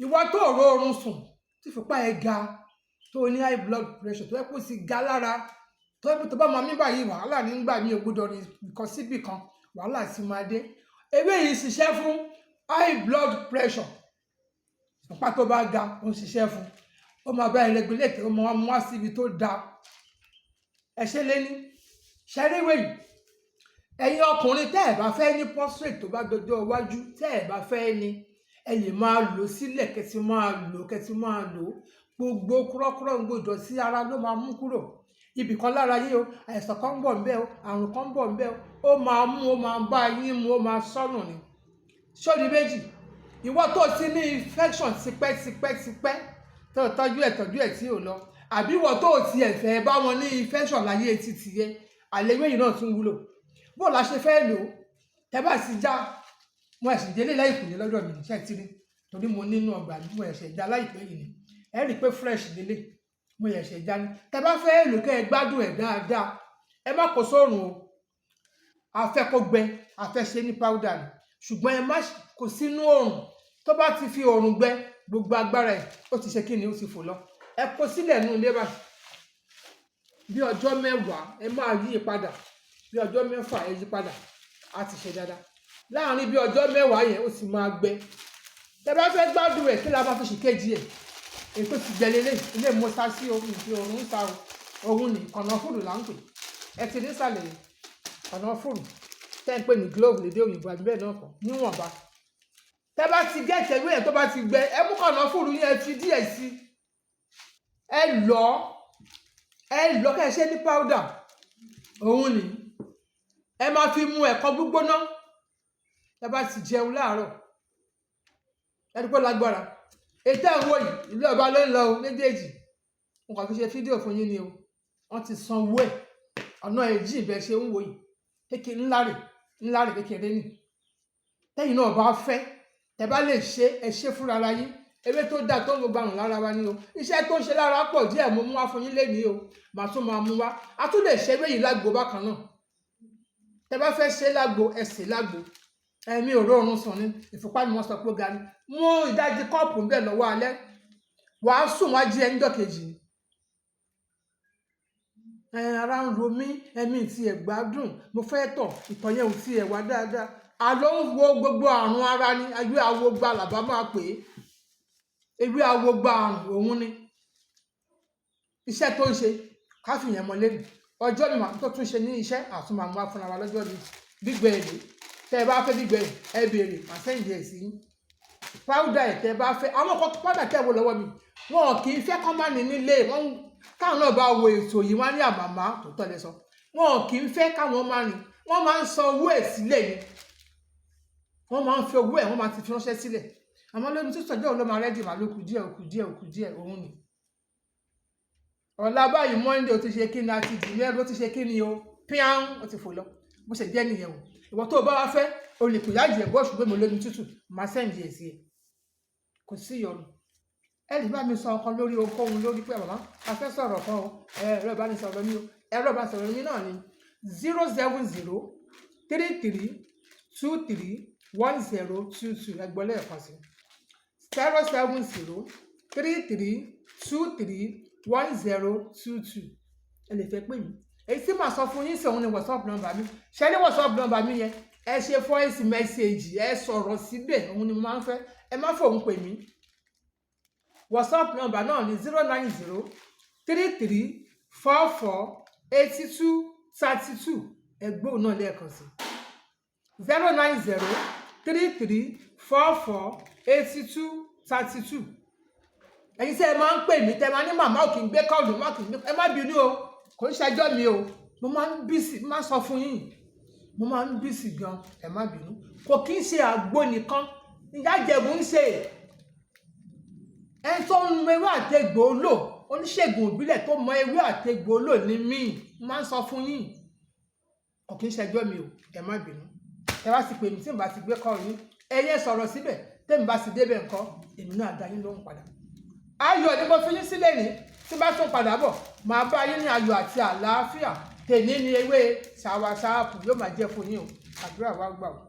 Ìwọ tó ò róorun sùn, tí ìfúnpá ẹ ga, tó ní high blood pressure, tó yẹ kó sì ga lára, tó yẹ kó tó bá máa mí báyìí, wàhálà nígbà mi ò gbọ́dọ̀ rìn nǹkan síbì kan, wàhálà sì máa dé. Ewé yìí ṣiṣẹ́ fún high blood pressure. Ìfúnpá tó bá ga, ó ń ṣiṣẹ́ fún. Ó máa bá ẹ regulate, ó máa mú wá síbi tó dáa. Ẹ ṣe léní ṣẹ́ríwé yìí. Ẹ̀yin ọkùnrin tẹ́ ẹ̀ bá fẹ́ ní prostate tó bá dọjọ́ iwájú, tẹ́ ẹ̀ bá fẹ́ ní, ẹ lè máa lò sílẹ̀, kẹ́ ti máa lò, kẹ́ ti máa lò. Gbogbo kúrọ́kúrọ́, gbogbo ìdọ̀tí ara ló máa mú kúrò. Ibì kan lára yín o, àìsàn kan ń bọ̀ ńbẹ̀ o, àrùn kan ń bọ̀ ńbẹ̀ o, ó máa mú, ó máa bá yín mu, ó máa sọnù ni. Sórí méjì, ìwọ tó ti ní infection tipẹ́ tipẹ́ tipẹ́, tó tọ́jú ẹ̀ tọ́jú ẹ̀ tí ò lọ, àbí ìwọ tó tiẹ̀ fẹ́ bá wọn ní infection láyé títì yẹ, àlewé yìí náà tún wúlò. Bó la ṣe fẹ́ lò ó? Tẹ́ bá sì já mo ẹ̀sìn délé láìpẹ́ lọ́dọ̀ mi, ṣe ti rí? Torí mo nínú ọgbà mi, mo ẹ̀ṣẹ̀ já láìpẹ́ yìí ni. Ẹ rí i pé fresh lélẹ̀, mo ẹ̀ṣẹ̀ já ni. Tẹ́ bá fẹ́ lò, kẹ́ ẹ gbádùn ẹ̀ dáadáa, ẹ má kó sóòrùn o. A fẹ́ kó gbẹ, a fẹ́ ṣe ní powder ni, ṣùgbọ́n ẹ má kó sínú òòrùn. Tó bá ti fi òòrùn gbẹ, gbogbo agbára ẹ̀ ó ti ṣe kí ni, ó ti fò lọ. Ẹ kó sílẹ̀ nínú ilé báyìí bí ọjọ́ 10, ẹ máa yí i padà. Bí ọjọ́ 6, ẹ yí padà, á ti ṣe dáadáa. Láàárín bí ọjọ́ 10 yẹn, ó sì máa gbẹ. Tẹ bá fẹ́ gbádùn ẹ̀, kí la máa fi ṣìkejì ẹ̀? Èyí tó ti gbẹ lélẹ̀, ilé mọ́sá sí ohun ìfi òórùn ń sa o. Òun ní kànáfùrù là ń pè. Ẹ ti ní sàlẹ̀ yìí, kànáfùrù tẹ́ ń pè ní clove lédè òyìnbó, àbí bẹ́ẹ̀ náà kọ́? Níwọ̀nba, tẹ́ bá ti gẹ̀ẹ́tẹ̀ ewé yẹn, tó bá ti gbẹ, ẹ mú kànáfùrù yẹn, fi díẹ̀ sí, ẹ lọ, ẹ lọ, kẹ́ ẹ ṣe ní powder. Òun ni ẹ máa fi mu ẹ̀kọ gbígbóná tẹ́ bá ti jẹun láàárọ̀. Ẹ dúpẹ́ lágbára. Ètò ẹ̀ ń wò yìí, ìlú ọba ló ń lọ o. Méjèèjì, mo kàn fi ṣe fídíò fún yín ni o. Wọ́n ti sanwó ẹ̀, ọ̀nà èjì ìbẹ̀ ṣe ń wò yìí. Kékeré ńlá rè, ńlá rè, kékeré nì. Tẹ́yìn náà bá fẹ́, tẹ́ bá lè ṣe, ẹ ṣe fúnra ara yín. Ewé tó dáa tó ń gbogbo àrùn lára wa ni o. Iṣẹ́ tó ń ṣe lára pọ̀ díẹ̀. Mo mú wá fún yín lénìí o, màá tún máa mú wá. A tún lè ṣe ewé yìí lágbo bákan náà. Tẹ́ bá fẹ́ ṣe lágbo, ẹ sè lágbo. Ẹ̀mí ò róorun sùn ni, ìfúnpá ni wọ́n sọ pé ó ga ni, mú ìdajì kọ́ọ̀pù ń bẹ̀ lọ́wọ́ alẹ́, wàá sùn, wá jí ẹ níjọ́ kejì ni. Ẹ ara ń ro mí, ẹ̀mí ti ẹ̀ gbádùn, mo fẹ́ tọ̀, ìtọ̀ yẹn ò tiẹ̀ wá dáadáa. Àlọ́ ń wo gbogbo àrùn ara ni. Ewé awo gba làbá máa pè é, ewé awo gba àrùn. Òun ni iṣẹ́ tó ń ṣe. Káfíyàn mọ́ lẹ́nu ọjọ́ mi tó tún ṣe ní iṣẹ́ àtúmọ̀ àmú afúnra wa lọ́jọ́ mi. Gbígbẹ èlé, tẹ́ ẹ bá fẹ́ gbígbẹ, ẹ béèrè, màá send ẹ̀ sí yín. Powder ẹ̀, tẹ́ ẹ bá fẹ́ àwọn kan, powder tẹ́ ẹ wò lọ́wọ́ mi, wọn kì í fẹ́ kọ́ má ní nílé wọn. Káwọn náà bá wo ètò yìí, wọ́n á ní àmàmà tó tọ́ lẹ sọ. Wọn kì í fẹ́ káwọn má ní, wọ́n máa ń san owó ẹ̀ sílẹ̀ ni. Wọ́n máa ń fi owó ẹ̀, wọ́n máa ti fi ránṣẹ́ sílẹ̀. Àmọ́ lórí títọ́jọ́ òun ló máa ready, màá ló kù díẹ̀, òkù díẹ̀, òkù díẹ̀. Òun ni ọ̀la báyìí, Monday, ó ti ṣe kí ni, a ti dì mẹ́rin, ó ti ṣe kí ni o, píán, ó ti fò lọ. Bó ṣe jẹ́ nìyẹn o. Ìwọ tó o bá wá fẹ́, o lè pè yájì ẹ̀ bọ́ọ̀ṣù pé mo lómi tútù, máa send ẹ̀ sí ẹ, kò sí ìyọnu. Ẹ lè bá mi sọ ọkàn lórí ohunkóhun, lórí pé bàbá, a fẹ́ sọ̀rọ̀ kan o. Ẹ̀rọ ìbánisọ̀rọ̀ mi o, ẹ̀rọ ìbánisọ̀rọ̀ mi náà ni 07033231022. Ẹgbọ́n lẹ́ẹ̀kan sí, 07033231022. Ẹ lè fẹ́ pè mí. Èyí tí màá sọ fún yín sí, òun ni WhatsApp number mi. Ṣe ní WhatsApp number mi yẹn, ẹ ṣe voice message, ẹ sọ̀rọ̀ síbẹ̀, òun ni mo máa ń fẹ́. Ẹ má fòun pè mí. WhatsApp number náà ni 09033448232. Ẹgbẹ́ náà lẹ́ẹ̀kan sí, 09033448232. Ẹ̀yin tí ẹ máa ń pè mí, tẹ́ máa ní màmá ò kì í gbé call, má kì í gbé, ẹ má bínú o, kò ń ṣẹjọ́ mi o. Mo máa ń busy, mo máa ń sọ fún yín, mo máa ń busy gan, ẹ má bínú. Kò kí ń ṣe àgbo nìkan ìyá Ìjẹ̀bú ń ṣe. Ẹni tó ń mọ ewé àtegbò lò, oníṣègùn ìbílẹ̀ tó mọ ewé àtegbò lò ní mí. Mo máa ń sọ fún yín, kò kí ń ṣẹjọ́ mi o, ẹ má bínú. Ẹ bá sì pè mí, tí n bá ti gbé call yín, ẹ yẹ sọ̀rọ̀ síbẹ̀. Tẹ́mi bá sì débẹ̀ ńkọ́, èmi náà dá yín lóhùn padà. Ayọ̀ ni mo fi yín sílẹ̀ ní. Tí bá tún padà bọ̀, màá bá yín ní ayọ̀ àti àlàáfíà. Tèmi ní ewé soursop yóò máa jẹ́ fún yín o. Àdúrà wa gbà o.